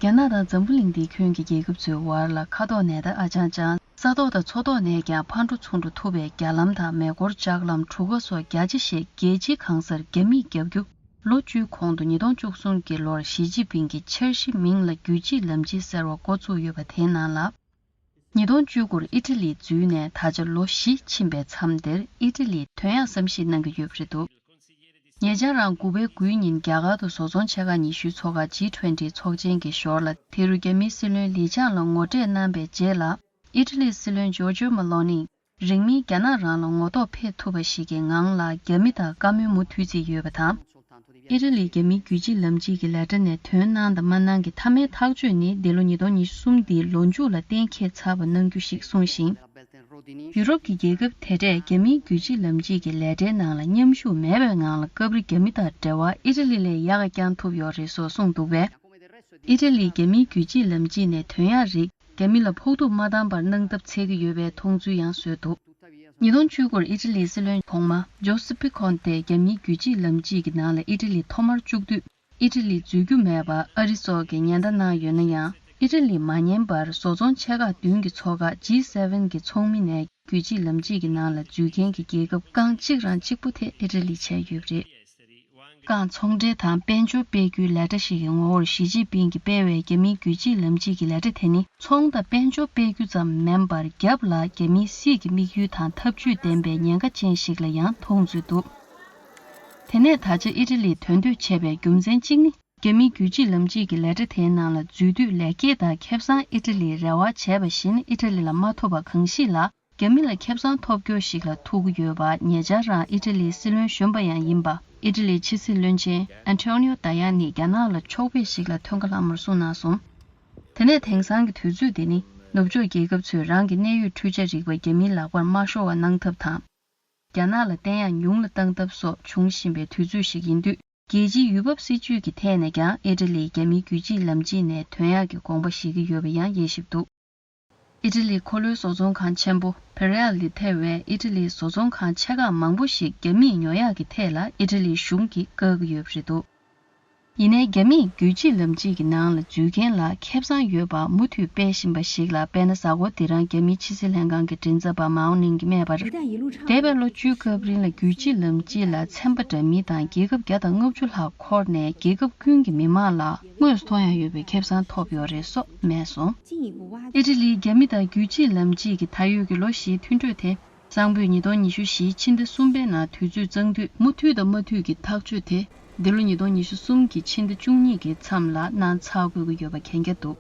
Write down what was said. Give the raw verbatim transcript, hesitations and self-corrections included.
རྒྱ་ནག་དང་འཛམ་བུ་གླིང་འདིའི་ཁྱོན་གྱི་རྒྱལ་ཁབ་ཚོའི་བར་ལ་མཁའ་ཐོག་ནས་ད་ཨ་ཅང་ཅང་། ས་ཐོག་དང་མཚོ་ཐོག་ནས་ཀྱང་ཕར་འགྲོ་ཚུར་འགྲོ་ཐུབ་པའི་རྒྱ་ལམ་དང་མེ་འཁོར་ལྕགས་ལམ། གྲུ་ཁ་སོགས་རྒྱ་ཆེ་ཞིག་རྒྱལ་སྤྱིའི་གང་སར་རྒྱ་མིས་བརྒྱབ་རྒྱུ། ལོ་བཅུའི་གོང་དུ་ཉིས་སྟོང་བཅུ་གསུམ་གྱི་ལོར་ཞི་ཅིན་ཕིང་གི་འཆར་གཞི་མིང་ལ་རྒྱུད་གཅིག་ལམ་གཅིག་ཟེར་བ་འགོ་བཙུགས་ཡོད་པ་དེའི་ནང་ལ། ཉིས་སྟོང་བཅུ་དགུར་ཨི་ཊ་ལི་འཛུལ་ནས་ད་ཆ་ལོ་བཞི་ཕྱིན་པའི་མཚམས་འདིར་ཨི་ཊ་ལིས་དོན་ཡང་བསམ་གཞིག་གནང་གི་ཡོད་པ་རེད་འདུག་ཉེ་ཆར་རང་དགུ་པའི་དགུའི་ཉིན་རྒྱ་གར་དུ་བཟོ་ཚོང་ཆེ་ཁག་ཉི་ཤུའི་ཚོགས་ཁག་ཇི་ཊུ་ཝེན་ཊི་ཚོགས་ཆེན་གྱི་ཞོར་ལ། དེ་རུ་རྒྱ་མིའི་སྲིད་བློན་ལི་ཆང་ལ་ངོ་སྤྲོད་གནང་པའི་རྗེས་ལ། ཨི་ཊ་ལིའི་སྲིད་བློན་ཇོར་ཇོ་མེ་ལོ་ནིས་རིང་མིན་རྒྱ་ནག་རང་ལ་ངོ་ཐོག་ཕེབས་ཐུབ་པ་ཞིག་གི་ངང་ལ་རྒྱ་མི་དང་བཀའ་མོལ་མུ་མཐུད་རྩིས་ཡོད་པ་དང་། ཨི་ཊ་ལིས་རྒྱ་མིའི་རྒྱུད་གཅིག་ལམ་གཅིག་གི་ལས་གྲྭ་ནས་ཐོན་གནང་དང་མ་གནང་གི་མཐའ་མའི་ཐག་གཅོད་ནི་འདི་ལོ་ཉིས་སྟོང་ཉི་ཤུ་གསུམ་འདིའི་ལོ་མཇུག་ལ་གཏན་འཁེལ་ཚར་བ་གནང་རྒྱུ་ཞིག་གསུངས་ཤིང་། ཡུ་རོབ་ཀྱི་རྒྱལ་ཁབ་དེ་གྲས་རྒྱ་མིའི་རྒྱུད་གཅིག་ལམ་གཅིག་གི་ལས་གྲྭའི་ནང་ལ་མཉམ་ཞུགས་མེད་པའི་ངང་ལ་སྐབས་རེ་རྒྱ་མི་དང་འབྲེལ་བ་ཨི་ཊ་ལི་ལས་ཡག་ག་བསྐྱང་ཐུབ་ཡོད་རེད་སོགས་གསུངས་འདུག་པས། ཨི་ཊ་ལིས་རྒྱ་མིའི་རྒྱུད་གཅིག་ལམ་གཅིག་ནས་དོན་ཡག་རིགས་རྒྱ་མི་ལ་ཕོག་ཐུག་མ་བཏང་བར་གནང་ཐབས་འཚོལ་གྱི་ཡོད་པའི་མཐོང་ཚུལ་ཡང་བཟོས་འདུག་ཉིས་སྟོང་བཅུ་དགུར་ཨི་ཊ་ལིའི་སྲིད་བློན་གོང་མ་ཇོ་སི་པི་ཁོན་ཏེ་རྒྱ་མིའི་རྒྱུད་གཅིག་ལམ་གཅིག་གི་ནང་ལ་ཨི་ཊ་ལི་ཐོག་མར་བཅུག་དུས། ཨི་ཊ་ལི་འཛུལ་རྒྱུ་མེད་པར་ཨ་རི་སོགས་ཀྱིས་ཉེན་བརྡ་གནང་ཡོད་ན་ཡང་། ཨི་ཊ་ལིས་མ་ཉན་པར་བཟོ་ཚོང་ཆེ་ཁག་བདུན་གྱི་ཚོགས་ཁག་ཇི་སེ་ཝེན་གྱི་ཚོགས་མི་ནས་རྒྱུད་གཅིག་ལམ་གཅིག་གི་ནང་ལ་འཛུལ་མཁན་གྱི་རྒྱལ་ཁབ་རྐང་གཅིག་རང་གཅིག་པུ་དེ་ཨི་ཊ་ལི་བྱས་ཡོད་པ་རེད། རྐང་ཚོང་འབྲེལ་དང་དཔལ་འབྱོར་སྤེལ་རྒྱུའི་ལས་གྲྭ་ཞིག་གི་ངོ་བོར་ཞི་ཅིན་ཕིང་གིས་སྤེལ་བའི་རྒྱ་མིའི་རྒྱུད་གཅིག་ལམ་གཅིག་གི་ལས་གྲྭ་དེ་ནི་ཚོང་དང་དཔལ་འབྱོར་སྤེལ་རྒྱུ་ཙམ་མིན་པར། རྒྱབ་ལ་རྒྱ་མིའི་སྲིད་ཀྱི་དམིགས་ཡུལ་དང་ཐབས་ཇུས་ལྡན་པའི་ཉེན་ཁ་ཅན་ཞིག་ལ་ཡང་མཐོང་ཚུལ་འདུག་དེ་ནས་ད་ཆ་ཨི་ཊ་ལིས་དོན་འདོད་བྱས་པའི་རྒྱུ་མཚན་གཅིག་ནི། རྒྱ་མིའི་རྒྱུད་གཅིག་ལམ་གཅིག་གི་ལས་གྲྭ་དེའི་ནང་ལ་འཛུལ་དུས་ལེགས་སྐྱེས་དང་ཁེ་བཟང་ཨི་ཊ་ལིས་རེ་བ་བྱས་པ་བཞིན་ཨི་ཊ་ལི་ལ་མ་ཐོབ་པ་གང་ཞིག་ལ། རྒྱ་མི་ལ་ཁེ་བཟང་ཐོབ་རྒྱུ་ཞིག་ལ་ཐུག་གི་ཡོད་པ། ཉེ་ཆར་རང་ཨི་ཊ་ལིའི་སྲིད་བློན་གཞོན་པ་ཡང་ཡིན་པ། ཨི་ཊ་ལིའི་ཕྱི་སྲིད་བློན་ཆེན་ཨན་ཊོ་ནིའོ་ཏཱ་ཡ་ནི་རྒྱ་ནག་ལ་ཕྱོགས་ཕེབས་ཤིག་ལ་ཐོན་ཁ་ལྷག་མར་གསུངས་གནང་སོང་། དེ་ནས་དེང་སང་གི་དུས་ཚོད་འདི་ནི་ནུབ་ཕྱོགས་རྒྱལ་ཁབ་ཚོས་རང་གི་གནད་ཡོད་འཕྲུལ་ཆ་རིག་པ་རྒྱ་མིའི་ལག་པར་མ་ཤོར་བ་གནང་ཐབས་དང་། རྒྱ་ནག་ལ་བརྟེན་ཡག་ཉུང་ལ་བཏང་ཐབས་སོགས་འབྱུང་བཞིན་པའི་དུས་ཚོད་ཞིག་ཡིན་དུས། རྒྱལ་སྤྱིའི་ཡུལ་བབ་སྲིད་ཇུས་ཀྱི་ཐད་ནས་ཀྱང་ཨི་ཊ་ལིས་རྒྱ་མིའི་རྒྱུད་གཅིག་ལམ་གཅིག་ནས་ཐོན་ཡག་གི་དགོངས་པ་བཞེས་ཀྱི་ཡོད་པ་ཡང་དབྱེ་ཞིབ་འདུག་ཨི་ཊ་ལིའི་འཁོར་ལོའི་བཟོ་ཚོང་ཁང་ཆེན་པོ་ཕེ་རེ་ཨ་ལི་ཐེ་བའི་ཨི་ཊ་ལིའི་བཟོ་ཚོང་ཁང་ཆེ་ཁག་མང་པོ་ཞིག་རྒྱ་མིས་ཉོ་ཡག་གི་ཐད་ལ་ཨི་ཊ་ལིའི་གཞུང་གིས་བཀག་གི་ཡོད་པ་རེད་འདུག་ཡིན་ནའི་རྒྱ་མིས་རྒྱུད་གཅིག་ལམ་གཅིག་གི་ནང་ལ་འཛུལ་མཁན་ལ་ཁེ་བཟང་ཡོད་པ་མུ་མཐུད་སྤེལ་བཞིན་པ་ཞིག་ལ། དཔེར་ན། གཟའ་འཁོར་འདི་རང་རྒྱ་མིའི་ཕྱི་སྲིད་ལྷན་ཁང་གི་མགྲིན་ཚབ་པ་མའོ་ནིང་གིས་སྨྲས་པར། འདས་པའི་ལོ་བཅུའི་སྐབས་རིང་ལ་རྒྱུད་གཅིག་ལམ་གཅིག་ལ་ཚན་པ་འདྲ་མིན་དང་རྒྱལ་ཁབ་བརྒྱ་དང་ལྔ་བཅུ་ལྷག་འཁོར་ནས་རྒྱལ་ཁབ་ཀུན་གྱི་མི་དམངས་ལ་དངོས་སུ་མཐོང་ཡག་ཡོད་པའི་ཁེ་བཟང་ཐོབ་ཡོད་རེད་སོགས་སྨྲས་སོང་། ཨི་ཊ་ལིས་རྒྱ་མི་དང་རྒྱུད་གཅིག་ལམ་གཅིག་གི་ད་ཡོད་ཀྱི་ལོ་བཞིའི་མཐུན་གྲོས་དེ། གཙང་པོས་ཉིས་སྟོང་ཉི་ཤུ་བཞིའི་ཕྱི་ཟླ་གསུམ་པའི་ནང་དུས་ཚོད་གཙང་དུས་མུ་མཐུད་དང་མ་མཐུད་ཀྱི་ཐག་གཅོད་དེ། འདི་ལོ་ཉིས་སྟོང་ཉི་ཤུ་གསུམ་གྱི་ཕྱི་ཟླ་བཅུ་གཉིས་ཀྱི་མཚམས་ལ་གནང་ཚར་དགོས་ཀྱི་ཡོད་པ་གན་རྒྱ་འདུག